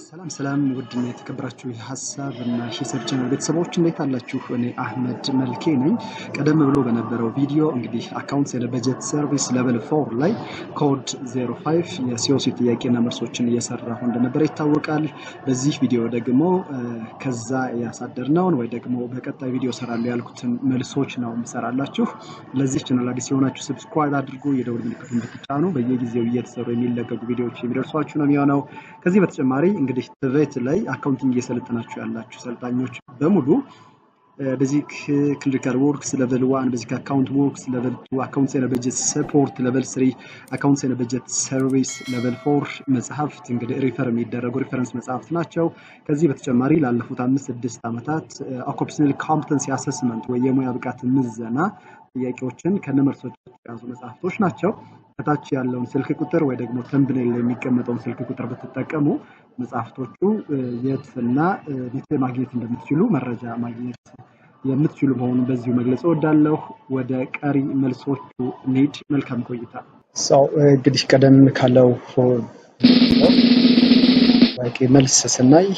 ሰላም ሰላም ውድና የተከበራችሁ የሀሳብ እና ሂሳብ ቻናል ቤተሰቦች፣ እንዴት አላችሁ? እኔ አህመድ መልኬ ነኝ። ቀደም ብሎ በነበረው ቪዲዮ እንግዲህ Accounts and Budget Service level 4 ላይ ኮድ 05 የ COC ጥያቄና መልሶችን እየሰራሁ እንደነበረ ይታወቃል። በዚህ ቪዲዮ ደግሞ ከዛ ያሳደርነውን ወይ ደግሞ በቀጣይ ቪዲዮ እሰራለሁ ያልኩትን መልሶች ነው የምሰራላችሁ። ለዚህ ቻናል አዲስ የሆናችሁ subscribe አድርጉ፣ የደውል ምልክቱን ብትጫኑ በየጊዜው እየተሰሩ የሚለቀቁ ቪዲዮዎች የሚደርሷችሁ ነው የሚሆነው። ከዚህ በተጨማሪ እንግዲህ TVET ላይ accounting እየሰለጠናችሁ ያላችሁ ሰልጣኞች በሙሉ basic clerical works level 1፣ basic account works level 2፣ accounts and budget support level 3፣ accounts and budget service level 4 መጽሐፍት እንግዲህ refer የሚደረጉ reference መጽሐፍት ናቸው። ከዚህ በተጨማሪ ላለፉት 5-6 ዓመታት occupational competency assessment ወይ የሙያ ብቃት ምዘና ጥያቄዎችን ከነመልሶች የያዙ መጽሐፍቶች ናቸው። ከታች ያለውን ስልክ ቁጥር ወይ ደግሞ thumbnail ላይ የሚቀመጠውን ስልክ ቁጥር ብትጠቀሙ መጽሐፍቶቹ የትና የት ማግኘት እንደምትችሉ መረጃ ማግኘት የምትችሉ መሆኑን በዚሁ መግለጽ እወዳለሁ። ወደ ቀሪ መልሶቹ እንሂድ። መልካም ቆይታ። So እንግዲህ ቀደም ካለው መልስ ስናይ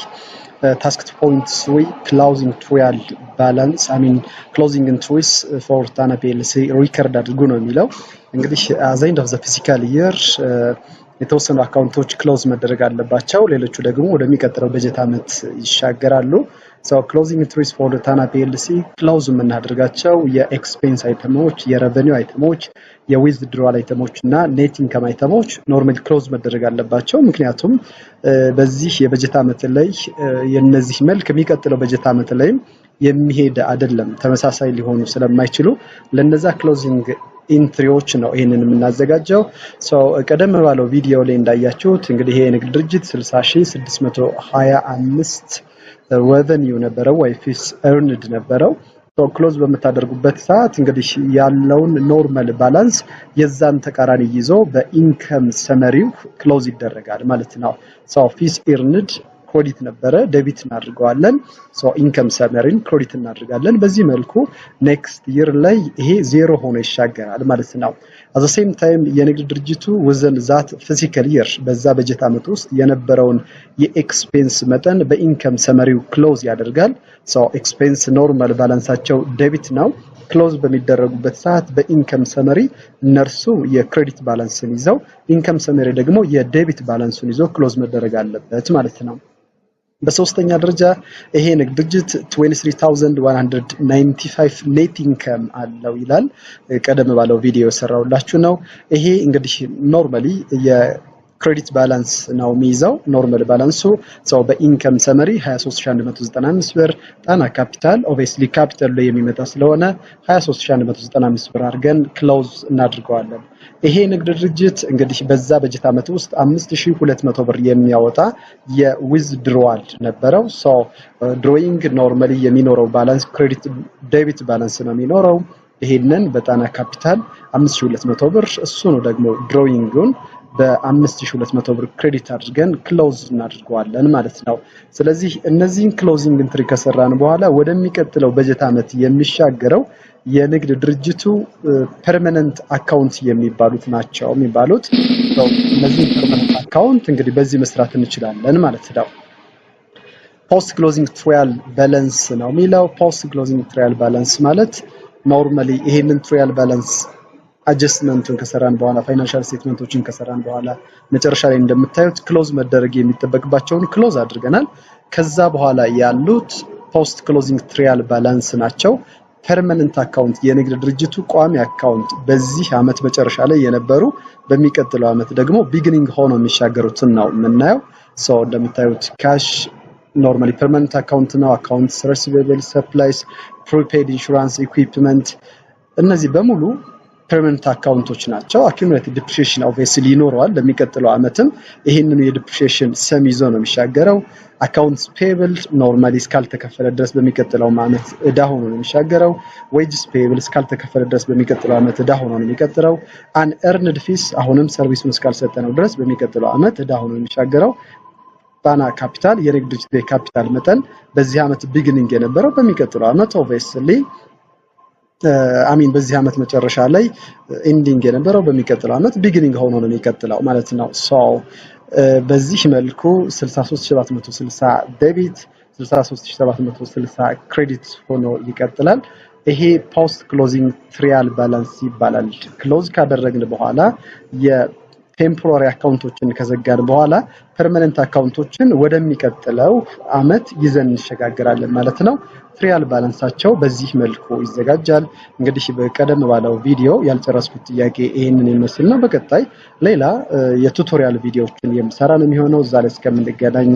task 2.3 closing trial balance, I mean, closing entries for ታና PLC record አድርጉ ነው የሚለው። እንግዲህ at the end of the fiscal year የተወሰኑ account ኦች close መደረግ አለባቸው። ሌሎቹ ደግሞ ወደሚቀጥለው በጀት ዓመት ይሻገራሉ። Closing entries for ታና PLC close የምናደርጋቸው የ expense item ኦች፣ የ revenue item ኦች፣ የ withdrawal item ኦች እና net income item ኦች normally close መደረግ አለባቸው። ምክንያቱም በዚህ የበጀት ዓመት ላይ የነዚህ መልክ የሚቀጥለው በጀት ዓመት ላይም የሚሄድ አይደለም፣ ተመሳሳይ ሊሆኑ ስለማይችሉ ለነዛ closing entry ዎች ነው ይህንን የምናዘጋጀው። ቀደም ባለው ቪዲዮ ላይ እንዳያችሁት እንግዲህ ይሄ የንግድ ድርጅት 60,625 revenue ነበረው ወይ fees earned ነበረው። Close በምታደርጉበት ሰዓት እንግዲህ ያለውን normal balance የዛን ተቃራኒ ይዞ በ income summary ው close ይደረጋል ማለት ነው። Fees earned credit ነበረ፣ debit እናድርገዋለን። Income summary ን credit እናድርጋለን። በዚህ መልኩ next year ላይ ይሄ ዜሮ ሆኖ ይሻገራል ማለት ነው። At the same time የንግድ ድርጅቱ within that fiscal year በዛ በጀት ዓመት ውስጥ የነበረውን የ expense መጠን በ income summary ው close ያደርጋል። Expense normal balance ኣቸው debit ነው። Close በሚደረጉበት ሰዓት በ income summary እነርሱ የ credit balance ን ይዘው income summary ደግሞ የ debit balance ኡን ይዞ close መደረግ አለበት ማለት ነው። በሶስተኛ ደረጃ ይሄ ንግድ ድርጅት 23,195 net income አለው ይላል። ቀደም ባለው ቪዲዮ የሰራሁላችሁ ነው። ይሄ እንግዲህ normally የ credit balance ነው የሚይዘው። Normal balance ኡ so በ income summary 23,195 ብር፣ ጣና ካፒታል obviously ካፒታሉ ላይ የሚመጣ ስለሆነ 23,195 ብር አድርገን close እናድርገዋለን። ይሄ ንግድ ድርጅት እንግዲህ በዛ በጀት ዓመት ውስጥ 5200 ብር የሚያወጣ የ withdrawal ነበረው። So drawing normally የሚኖረው balance credit debit balance ነው የሚኖረው። ይሄንን በጣና ካፒታል 5200 ብር እሱ ነው ደግሞ drawing ኡን በ5200 ብር credit አድርገን close እናድርገዋለን ማለት ነው። ስለዚህ እነዚህን closing entry ከሰራን በኋላ ወደሚቀጥለው በጀት ዓመት የሚሻገረው የንግድ ድርጅቱ permanent account የሚባሉት ናቸው የሚባሉት። እነዚህ permanent account እንግዲህ በዚህ መስራት እንችላለን ማለት ነው። Post closing trial balance ነው የሚለው። Post closing trial balance ማለት normally ይሄንን trial balance adjustment ኡን ከሰራን በኋላ፣ financial statement ኦችን ከሰራን በኋላ መጨረሻ ላይ እንደምታዩት close መደረግ የሚጠበቅባቸውን close አድርገናል። ከዛ በኋላ ያሉት post closing trial balance ናቸው። Permanent account የንግድ ድርጅቱ ቋሚ account በዚህ ዓመት መጨረሻ ላይ የነበሩ በሚቀጥለው ዓመት ደግሞ beginning ሆኖ የሚሻገሩትን ነው የምናየው። So እንደምታዩት cash normally permanent account ነው። Account receivable፣ supplies፣ prepaid insurance፣ equipment እነዚህ በሙሉ permanent account ኦች ናቸው። Accumulated depreciation obviously ይኖረዋል። ለሚቀጥለው ዓመትም ይህንኑ የ depreciation sum ይዞ ነው የሚሻገረው። Accounts payable normally እስካልተከፈለ ድረስ በሚቀጥለው ዓመት እዳ ሆኖ ነው የሚሻገረው። Wages payable እስካልተከፈለ ድረስ በሚቀጥለው ዓመት እዳ ሆኖ ነው የሚቀጥለው። Unearned fees አሁንም service ኡን እስካልሰጠነው ድረስ በሚቀጥለው ዓመት እዳ ሆኖ ነው የሚሻገረው። ጣና ካፒታል የንግድ ድርጅት የካፒታል መጠን በዚህ ዓመት beginning የነበረው በሚቀጥለው ዓመት obviously, I mean, በዚህ ዓመት መጨረሻ ላይ ending የነበረው በሚቀጥለው ዓመት beginning ሆኖ ነው የሚቀጥለው ማለት ነው። So በዚህ መልኩ 63760 debit፣ 63760 credit ሆኖ ይቀጥላል። ይሄ post closing trial balance ይባላል። Close ካደረግን በኋላ፣ የ temporary account ኦችን ከዘጋን በኋላ permanent account ኦችን ወደሚቀጥለው አመት ይዘን እንሸጋግራለን ማለት ነው። Trial balance ኣቸው በዚህ መልኩ ይዘጋጃል። እንግዲህ በቀደም ባለው ቪዲዮ ያልጨረስኩት ጥያቄ ይህንን የሚመስል ነው። በቀጣይ ሌላ የ tutorial ቪዲዮዎችን የምሰራ ነው የሚሆነው። እዛ ላይ እስከምንገናኝ።